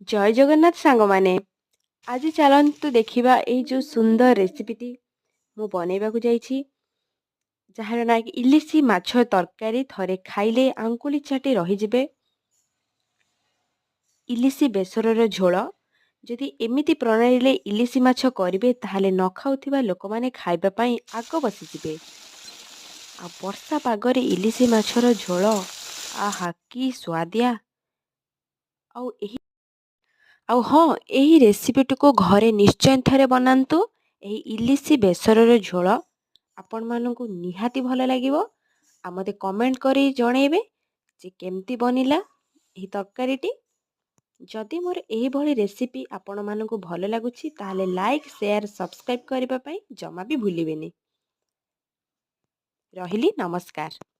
ଜୟ ଜଗନ୍ନାଥ ସାଙ୍ଗମାନେ। ଆଜି ଚାଲନ୍ତୁ ଦେଖିବା ଏଇ ଯେଉଁ ସୁନ୍ଦର ରେସିପିଟି ମୁଁ ବନେଇବାକୁ ଯାଇଛି, ଯାହାର ନାଁ କି ଇଲିଶି ମାଛ ତରକାରୀ। ଥରେ ଖାଇଲେ ଆଙ୍ଗୁଳି ଚାଟି ରହିଯିବେ। ଇଲିଶି ବେସରର ଝୋଳ। ଯଦି ଏମିତି ପ୍ରଣାଳୀରେ ଇଲିଶି ମାଛ କରିବେ, ତାହେଲେ ନ ଖାଉଥିବା ଲୋକମାନେ ଖାଇବା ପାଇଁ ଆଗ ବସିଯିବେ। ଆଉ ବର୍ଷା ପାଗରେ ଇଲିଶି ମାଛର ଝୋଳ, ଆହା କି ସୁଆଦିଆ! ଆଉ ହଁ, ଏହି ରେସିପିଟିକୁ ଘରେ ନିଶ୍ଚୟ ଥରେ ବନାନ୍ତୁ। ଏହି ଇଲିଶି ବେସରର ଝୋଳ ଆପଣମାନଙ୍କୁ ନିହାତି ଭଲ ଲାଗିବ। ଆଉ ମୋତେ କମେଣ୍ଟ କରି ଜଣେଇବେ ଯେ କେମିତି ବନିଲା ଏହି ତରକାରୀଟି। ଯଦି ମୋର ଏହିଭଳି ରେସିପି ଆପଣମାନଙ୍କୁ ଭଲ ଲାଗୁଛି, ତାହେଲେ ଲାଇକ୍, ସେୟାର, ସବସ୍କ୍ରାଇବ୍ କରିବା ପାଇଁ ଜମା ବି ଭୁଲିବେନି। ରହିଲି, ନମସ୍କାର।